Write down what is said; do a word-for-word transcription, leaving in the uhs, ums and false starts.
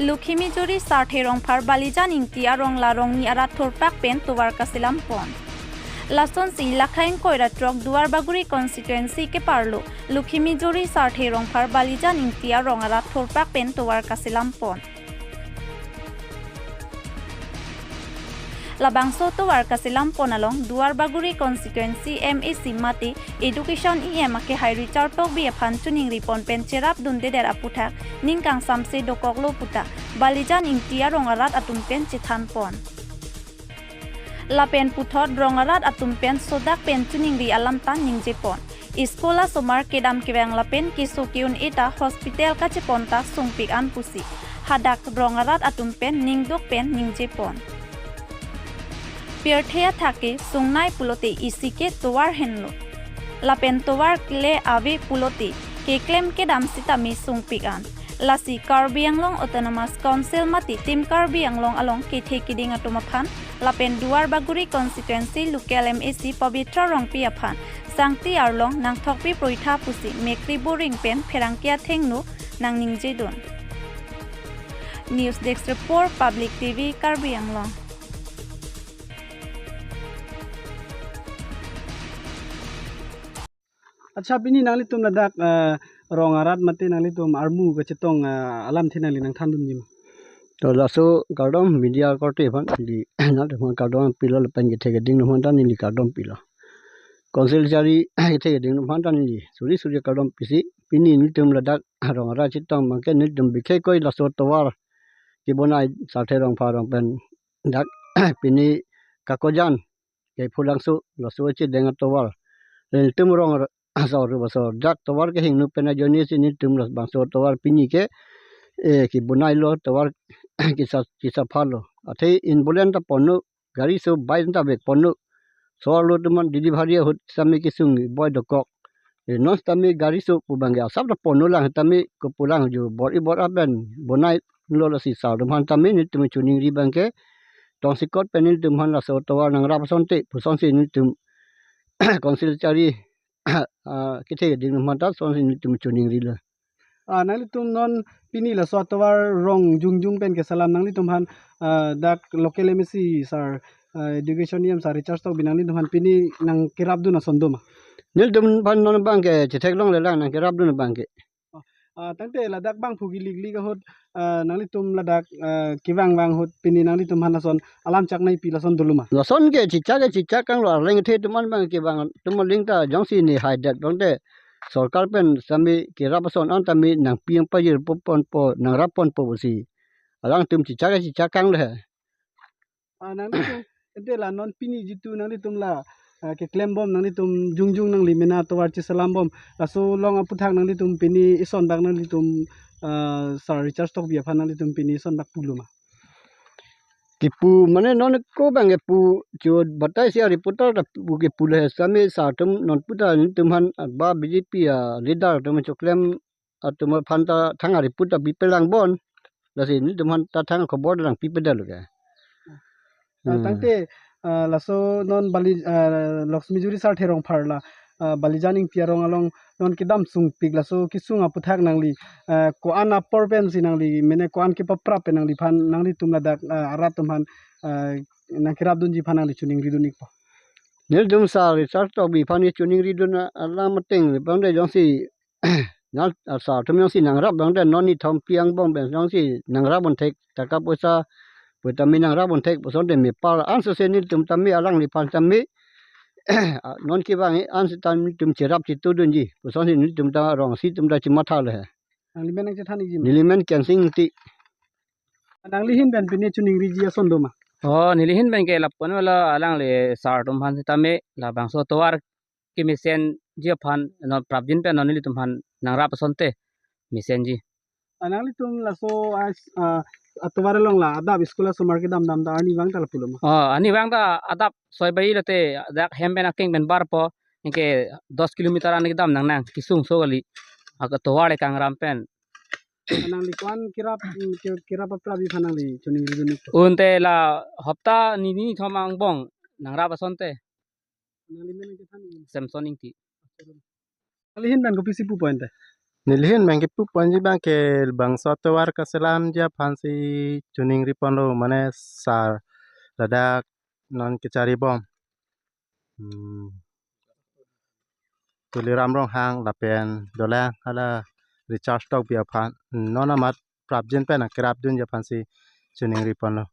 Lokhimijuri Sarthe Rongphar Balijan Ingti arong la rongni arat thurpak pen tovar kaselam pon. Lasonsi Lakha ingkoi ra throk Duarbagori constituency keparlo Lokhimijuri Sarthe Rongphar Balijan Ingti arong arat thurpak pen tovar kaselam pon. Labangso tovar kaselam pon along Duarbagori constituency M A C mate Education E M akehai Richard Tokbi aphan choningri pon pen cherap dundedet aputhak ning kangsamse dokoklo puta Balijan Ingti arong arat atum pen chethan pon. Lapen puthot rong arat atum pen sodak pen choningri alam ta ningje pon. School asomar kedam kevang lapen keso ke-un-e ta hospital kachepon ta sungpik an pusi hadak rong arat atum pen ningduk pen ningje pon. Pirthe athak ke sungnei pulote isi ke tovar henlo. Lapen tovar le ave pulote keklem kedam sitame sungpik an. Lasi Karbi Anglong Autonomous Council mate Team Karbi Anglong along kethe keding atum aphan lapen Duarbagori constituency local M A C Pabitra Rongpi aphan sangti arlong nangthokpi proitha pusi mekri boring pen pherangke athengno nangningjedun. News Desk Report, Public T V, Karbi Anglong. Accha, pini nanglitum ladak, eh, rong arat mate nanglitum armu kachetong, eh, alamthe nangli nangthandun jima. To laso kardom media korte aphan neli nanglitum aphan kardom pilo lapen kethe keding atum aphan ta neli kardom pilo. Council chari kethe keding atum aphan ta neli suri suri kardom pisi pini nelitum ladak rong arat chetong abangke nelitum bikhekoi laso tovar kebonai Sarthe Rongphar arong pen dak pini Kakojan ke Phulangso laso chedeng atovar. Nelitum rong ar-, asor ru asor dak tovar kehingno pen ajoine si nelitum labangso tovar pini ke, eh, kebonailo tovar kisa, kisa phalo. Athe inbolen ta ponno, gari so bike ta vek ponno. So-arlo atum aphan delivery ahut sitame kesung boi dokok. Eh, non sitame gari so pu abangke asap ta ponno lang sitame kopulang jo bor-i bor-a pen bonailo lasi sar atum aphan tame nelitum choningri abangke tongsekot pen nelitum aphan laso tovar nangrap asonte pusonsi nelitum Council chari, ah, kethe keding atum aphan ta sonsi nelitum choningrilo. Ah, nanglitum non pini laso atovar rong jongjong pen keselam nanglitum aphan, ah, dak local M A C sir, ah, Education E M sir Richard Tokbi nanglitum aphan pini nangkerapdun ason doma? Nelitum aphan non abangke chetheklongle lang nangkerapdun abangke. Oh, ah, tangte ladak bangphu keliklik ahut, ah, nanglitum ladak, ah, kevang vang ahut pini nanglitum aphan lason alam chak nangpi lason dolo ma? Lason ke chechak ke chechak kanglo, arleng kethe atum an abang kevang atum aling ta jongsi ne haidet abangte sorkar pen sitame kerap ason an tame nangpi nangpajir po ponpo nangrap ponpo pusi alangtum chechak ke chechak kanglo he. Ah, nanglitum ente la non pini jitu nanglitum la, ah, keklem bom nanglitum jongjong nangli mena tovar cheselam bom laso along aputhak nanglitum pini ison bak nanglitum, ah, sir Richard Tokbi aphan nanglitum pini ison bak pulo ma? Kipu mane non ko abangke pu chot batai si a reporter ta pu kipu le sitame sar atum non puta nelitum aphan ba B J P a leader atum choklem atum aphan ta thang a report ta bipelang bon. Lasi nelitum aphan ta thang khobor nangpipedetlo ke. Ah, hmm. Tangte, ah, laso non Bali, ah, Lokhimijuri Sarthe Rongphar la, ah, Balijan Ingti arong along non kedam sungpik laso kesung aputhak nangli, ah, ko-an apor pensi nangli mene ko-an kepaprap pen nangliphan nanglitum ladak, ah, arat atum aphan, ah, nangkerapdunji aphan nangli choningridun ikpo? Nelitum sir Richard Tokbi aphan choningridun alam ateng le abangde jongsi nang, ah, sar atum jongsi nangrap abangde non nithom pi angbong pen jongsi nangrap bonthek taka poisa pu tame nangrap bonthek pusonte mepar ansose nelitum tame alangliphan tame, ah, non kevang-e ansi tame nelitum cherap chetudunji pusonsi nelitum ta rong isi atum ta chemathalo he. Nangli men nangchethan ikji ma? Neli men Kensing Ingti. Nangli ahin pen pini choningriji ason doma? Oh, neli ahin pen ke lapu-an lo alangle sar atum aphan sitame labangso tovar kemesenji aphan non prapjin pen non nelitum aphan nangrap asonte mesenji. Ah, nanglitum laso as, ah, atovar along la adap school asomar kedam dam ta arnivang ta lapulo ma? Oh, arnivang ta adap soi bai lote dak hem pen akeng pen barpo anke dos kilometer an kedam nangnang kesung so kali. Aka tovar le kangrap pen. Nangli ko-an kerap, mm, ke-, kerap paprapji aphan nangli choningridun ikpo? Unte la hopta nini nithom angbong nangrap asonte. Nangli men nangchethan ikji ma? Samson Ingti. Nangli ahin pen kopisi pupo ente? Nelihin nangkipu ponji abang ke bangso atovar kaselamji aphansi choningri ponlo, mane sar ladak non kechari bom. Hmm. Tuliram Ronghang lapen dolang hala Richard Tokbi aphan non amat prapjin pen nangkerapdunji aphansi choningri ponlo.